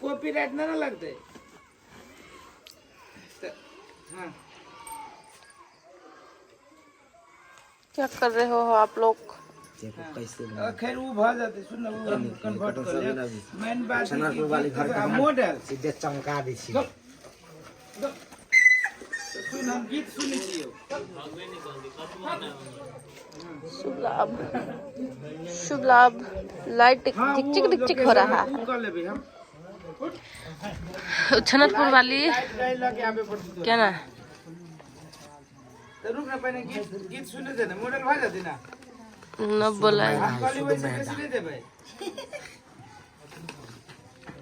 Copyright ना ना लगतै। तऽ हाँ। क्या कर रहे हो आप लोग? देखो कैसे बना। खैर उ भऽ जेतै, सुन ने, उ हम कन्वर्ट कऽ लेब। मेन बात है चनरपुर कि वाली घर के हम मॉडल सीधे चमका दै छी। सुन, हम गीत सुनै छियौ। शुभ लाभ, शुभ लाभ। लाइट हाँ, टिक उ टिक टिक टिक हो रहा उ है। कऽ लेबै हम। छनतपुर वाली। लाइट गाड़ी लऽ के आबे पड़तै तोरा। क्या ना? तऽ रुक ने, पहिने गीत गीत सुनै दे ने, मॉडल भऽ जेतै ना। न बोला। हम कहली वैसे बेसी नहि देबै।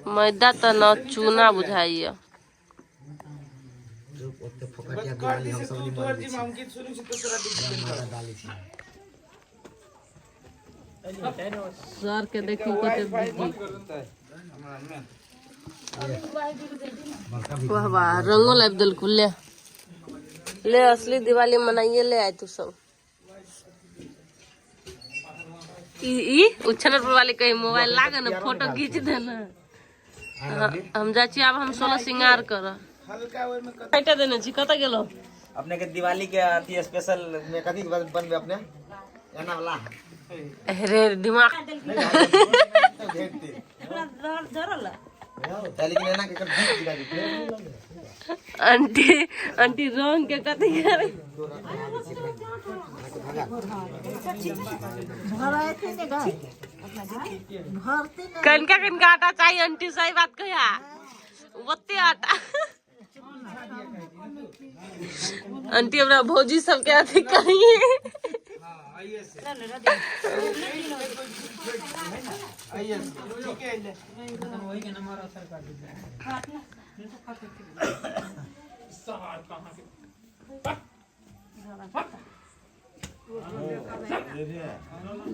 मैदा त न चूना बुझाइए। रुक, ओते बस फोकटिया कर दिवाली दी हम से सब तू नहीं तोहर मनबै जिम छी। हम गीत सुनै छी तऽ तोरा डिसिप्लिन माला कर। डालै छी। सर के देखी कते वाईफाई बिजी। बंद कर देतै हमरा मे। बड़का भी। वाह वाह, रंगो लाबि देलकू। ले ले, असली दिवाली मनाइए ले आय तू सब। ई ई उछलपुर वाली कहीं मोबाइल लागे ने फोटो खींच देना। हम जाइ छी आब, हम सोलह श्रृंगार करब। हल्का ओहिमे कत काटि देने छी, कतऽ गेलो? अपने के दिवाली के अथी स्पेशल में कथी बनबे अपने एना वाला? अरे दिमाग। भेटते लेकिन एना के कर भीग गिरा दे। आंटी, आंटी रंग के कथी करे? कनका कनका आटा चाहिए आंटी? सही बात कहिया, ओते आटा आंटी हमरा भौजी सबके अथी करिए। हाँ, आइए से आइए से ठीक है ले।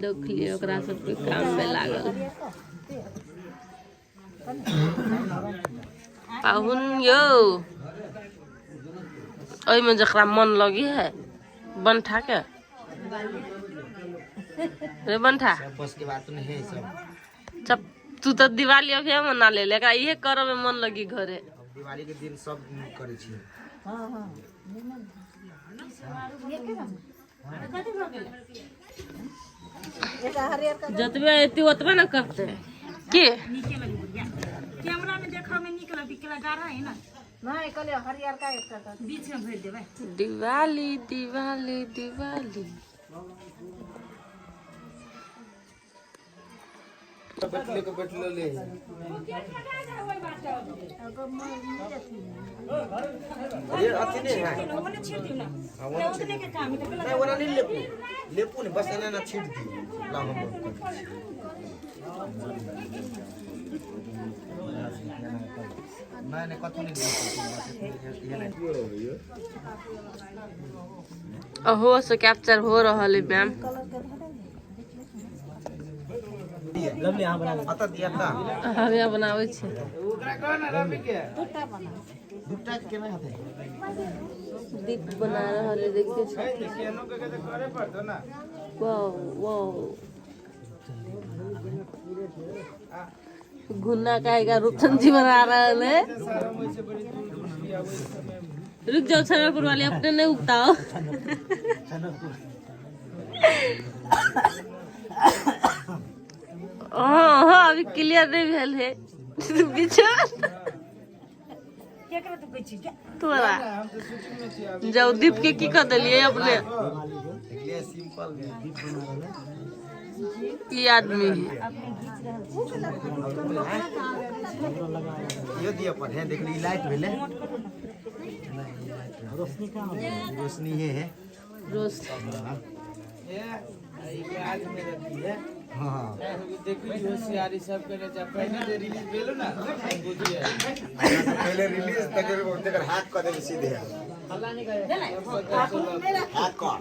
देख लियै, ओकरा सबके काम में लागल। पाहुन यौ, ओहिमे जकरा मन लगी है बंठा के रे बंठा। सब बस के बात नहीं है सब। चप, तू तऽ दिवाली अभी मना ले, एकरा इहे करऽ में मन लगी घरे। अब दिवाली के दिन सब करै छी। जतबे एती ओतबे ने करते की। कैमरा में देखा में निक लगती, केला गाढ़ा है ना। नहीं, कहलिए हरियरका एकटा दऽ। बीच में भरि देबै। दिवाली दिवाली दिवाली। बैठले के बैठले ले। ये अथी नहीं है। ओने छीट दियौ ना। हाँ, ओने छीट। उतने के काम है तऽ। नहीं, ओना नहीं लेपू, लेपू नहीं, बस एना एना छीट दियौ। लाओ, हम कर दै छी। नहीं नहीं, कथू नहीं लेपू, बस इहे नहीं। अहो से कैप्चर हो रहल है मैम। अतः दिया ता। हम यहाँ बनाबै छी। ओकरा कह ना रवि के। दूटा के केना हेतै? दीप बना रहल है, देखिए। है देखिए, के तऽ करे पड़तो ना। वाओ वाओ, घुन्ना काहेगा रूपचंद जी बना रहल है। सारा वैसे बड़ी दूर दूर से आबै समय। रुक जाओ छनरपुर वाले, अपने नहीं उगताओ। हाँ हाँ, अभी क्लियर नहीं भेल है बिचार। केकरा तू कहै छी? तोरा। हम तऽ शूटिंग में छी अभी। जाओ, दीप के की कर देलिए अपने? देखलिए, सिंपल दीप बना रहल है। ई आदमी है। यो दिया पर है, देखली, लाइट भेलै। नहीं, ई लाइट रोशनी कहाँ? रोशनी ये है। रोशनी। ये ई गाछ में रहती है। हाँ। देखी, होशियारी सब करे जा, पहले जे रिलीज भेलो ना, बुझिए। पहले रिलीज तक तेकर हैक कर देले, सीधे हैक कर।